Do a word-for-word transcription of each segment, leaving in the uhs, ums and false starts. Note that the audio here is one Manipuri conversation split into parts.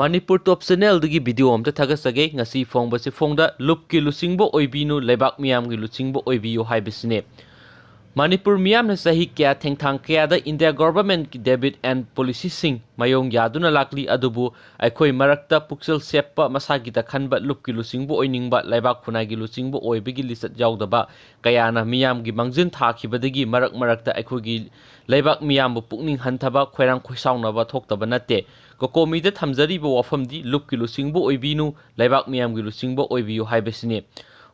ꯃꯅꯤꯄꯨꯔ ꯇꯣꯞ ꯆꯦꯅꯦꯜꯗꯒꯤ ꯚꯤꯗꯤꯑꯣ ꯑꯝꯇ ꯊꯥꯒꯠꯆꯒꯦ꯫ ꯉꯁꯤ ꯐꯣꯡꯕꯁꯤ ꯐꯣꯡꯗ ꯂꯨꯞꯀꯤ ꯂꯨꯆꯤꯡꯕ ꯑꯣꯏꯕꯤꯅꯨ, ꯂꯩꯕꯥꯛ ꯃꯤꯌꯥꯝꯒꯤ ꯂꯨꯆꯤꯡꯕ ꯑꯣꯏꯕꯤꯌꯨ ꯍꯥꯏꯕꯁꯤꯅꯦ꯫ ꯃꯅꯤꯄꯨꯔ ꯃꯤꯌꯥꯝꯅ ꯆꯍꯤ ꯀꯌꯥ, ꯊꯦꯡꯊꯥꯡ ꯀꯌꯥꯗ ꯏꯟꯗꯤꯌꯥ ꯒꯣꯚꯔꯟꯃꯦꯟꯠꯀꯤ ꯗꯦꯕꯤꯠ ꯑꯦꯟ ꯄꯣꯂꯤꯁꯤꯁꯤꯡ ꯃꯥꯌꯣꯡ ꯌꯥꯗꯨꯅ ꯂꯥꯛꯂꯤ, ꯑꯗꯨꯕꯨ ꯑꯩꯈꯣꯏ ꯃꯔꯛꯇ ꯄꯨꯛꯆꯦꯜ ꯁꯦꯞꯄ, ꯃꯁꯥꯒꯤꯗ ꯈꯟꯕ, ꯂꯨꯞꯀꯤ ꯂꯨꯆꯤꯡꯕ ꯑꯣꯏꯅꯤꯡꯕ, ꯂꯩꯕꯥꯛ ꯈꯨꯟꯅꯥꯏꯒꯤ ꯂꯨꯆꯤꯡꯕ ꯑꯣꯏꯕꯒꯤ ꯂꯤꯆꯠ ꯌꯥꯎꯗꯕ ꯀꯌꯥꯅ ꯃꯤꯌꯥꯝꯒꯤ ꯃꯥꯡꯖꯤꯟ ꯊꯥꯈꯤꯕꯗꯒꯤ ꯃꯔꯛ ꯃꯔꯛꯇ ꯑꯩꯈꯣꯏꯒꯤ ꯂꯩꯕꯥꯛ ꯃꯤꯌꯥꯝꯕꯨ ꯄꯨꯛꯅꯤꯡ ꯍꯟꯊꯕ, ꯈꯣꯏꯔꯥꯡ ꯈꯣꯏꯁꯥꯎꯅꯕ ꯊꯣꯛꯇꯕ ꯅꯠꯇꯦ꯫ ꯀꯣꯀꯣꯃꯤꯗ ꯊꯝꯖꯔꯤꯕ ꯋꯥꯐꯝꯗꯤ ꯂꯨꯞꯀꯤ ꯂꯨꯆꯤꯡꯕ ꯑꯣꯏꯕꯤꯅꯨ, ꯂꯩꯕꯥꯛ ꯃꯤꯌꯥꯝꯒꯤ ꯂꯨꯆꯤꯡꯕ ꯑꯣꯏꯕꯤꯌꯨ ꯍꯥꯏꯕꯁꯤꯅꯤ꯫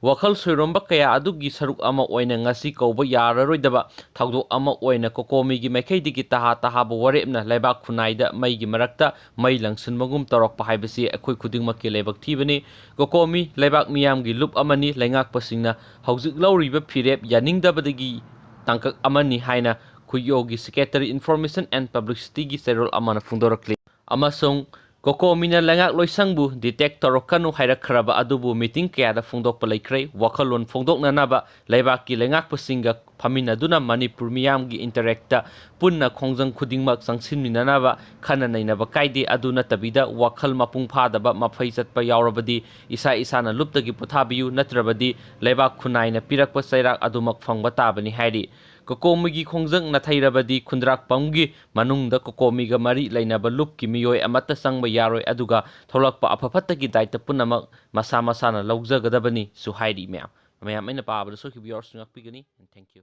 ꯋꯥꯈꯜ ꯁꯣꯏꯔꯣꯝꯕ ꯀꯌꯥ ꯑꯗꯨꯒꯤ ꯁꯔꯨꯛ ꯑꯃ ꯑꯣꯏꯅ ꯉꯁꯤ ꯀꯧꯕ ꯌꯥꯔꯔꯣꯏꯗꯕ ꯊꯧꯗꯣꯛ ꯑꯃ ꯑꯣꯏꯅ ꯀꯣꯀꯣꯃꯤꯒꯤ ꯃꯥꯏꯀꯩꯗꯒꯤ ꯇꯍꯥ ꯇꯍꯥꯕ ꯋꯥꯔꯦꯞꯅ ꯂꯩꯕꯥꯛ ꯈꯨꯟꯅꯥꯏꯗ ꯃꯩꯒꯤ ꯃꯔꯛꯇ ꯃꯩ ꯂꯪꯁꯤꯟꯕꯒꯨꯝ ꯇꯧꯔꯛꯄ ꯍꯥꯏꯕꯁꯤ ꯑꯩꯈꯣꯏ ꯈꯨꯗꯤꯡꯃꯛꯀꯤ ꯂꯥꯏꯕꯛ ꯊꯤꯕꯅꯤ꯫ ꯀꯣꯀꯣꯃꯤ ꯂꯩꯕꯥꯛ ꯃꯤꯌꯥꯝꯒꯤ ꯂꯨꯞ ꯑꯃꯅꯤ, ꯂꯩꯉꯥꯛꯄꯁꯤꯡꯅ ꯍꯧꯖꯤꯛ ꯂꯧꯔꯤꯕ ꯐꯤꯔꯦꯞ ꯌꯥꯅꯤꯡꯗꯕꯗꯒꯤ ꯇꯥꯡꯀꯛ ꯑꯃꯅꯤ ꯍꯥꯏꯅ ꯈꯨꯌꯣꯒꯤ Secretary Information and Publicityꯒꯤ ꯆꯦꯔꯣꯜ ꯑꯃꯅ ꯐꯣꯡꯗꯣꯔꯛꯂꯤ꯫ ꯑꯃꯁꯨꯡ ꯀꯣꯀꯣꯃꯤꯅ ꯂꯩꯉꯥꯛ ꯂꯣꯏꯁꯪꯕꯨ detect ꯇꯧꯔꯛꯀꯅꯨ ꯍꯥꯏꯔꯛꯈ꯭ꯔꯕ ꯑꯗꯨꯕꯨ meeting ꯀꯌꯥꯗ ꯐꯣꯡꯗꯣꯛꯄ ꯂꯩꯈ꯭ꯔꯦ꯫ ꯋꯥꯈꯜꯂꯣꯟ ꯐꯣꯡꯗꯣꯛꯅꯅꯕ ꯂꯩꯕꯥꯛꯀꯤ ꯂꯩꯉꯥꯛꯄꯁꯤꯡꯒ ꯐꯝꯃꯤꯟꯅꯗꯨꯅ ꯃꯅꯤꯄꯨꯔ ꯃꯤꯌꯥꯝꯒꯤ interest ꯄꯨꯟꯅ ꯈꯣꯡꯖꯪ ꯈꯨꯗꯤꯡꯃꯛ ꯆꯪꯁꯤꯟꯃꯤꯟꯅꯅꯕ ꯈꯟꯅ ꯅꯩꯅꯕ ꯀꯥꯏꯗꯦ꯫ ꯑꯗꯨ ꯅꯠꯇꯕꯤꯗ ꯋꯥꯈꯜ ꯃꯄꯨꯡ ꯐꯥꯗꯕ ꯃꯐꯩ ꯆꯠꯄ ꯌꯥꯎꯔꯕꯗꯤ ꯏꯁꯥ ꯏꯁꯥꯅ ꯂꯨꯞꯇꯒꯤ ꯄꯣꯊꯥꯕꯤꯌꯨ, ꯅꯠꯇ꯭ꯔꯕꯗꯤ ꯂꯩꯕꯥꯛ ꯈꯨꯟꯅꯥꯏꯅ ꯄꯤꯔꯛꯄ ꯆꯩꯔꯥꯛ ꯑꯗꯨꯃꯛ ꯐꯪꯕ ꯇꯥꯕꯅꯤ ꯍꯥꯏꯔꯤ꯫ ꯀꯣꯀꯣꯃꯤꯒꯤ ꯈꯣꯡꯖꯪ ꯅꯥꯊꯩꯔꯕꯗꯤ ꯈꯨꯟꯗ꯭ꯔꯥꯛꯄꯝꯒꯤ ꯃꯅꯨꯡꯗ ꯀꯣꯀꯣꯃꯤꯒ ꯃꯔꯤ ꯂꯩꯅꯕ ꯂꯨꯞꯀꯤ ꯃꯤꯑꯣꯏ ꯑꯃꯠꯇ ꯆꯪꯕ ꯌꯥꯔꯣꯏ, ꯑꯗꯨꯒ ꯊꯣꯛꯂꯛꯄ ꯑꯐ ꯐꯠꯇꯒꯤ ꯗꯥꯏꯇ ꯄꯨꯝꯅꯃꯛ ꯃꯁꯥ ꯃꯁꯥꯅ ꯂꯧꯖꯒꯗꯕꯅꯤꯁꯨ ꯍꯥꯏꯔꯤ꯫ ꯃꯌꯥꯝ, ꯃꯌꯥꯝ ꯑꯩꯅ ꯄꯥꯕꯗ ꯁꯣꯏꯈꯤꯕ ꯌꯥꯎꯔꯁꯨ ꯉꯥꯛꯄꯤꯒꯅꯤ꯫ And thank you꯫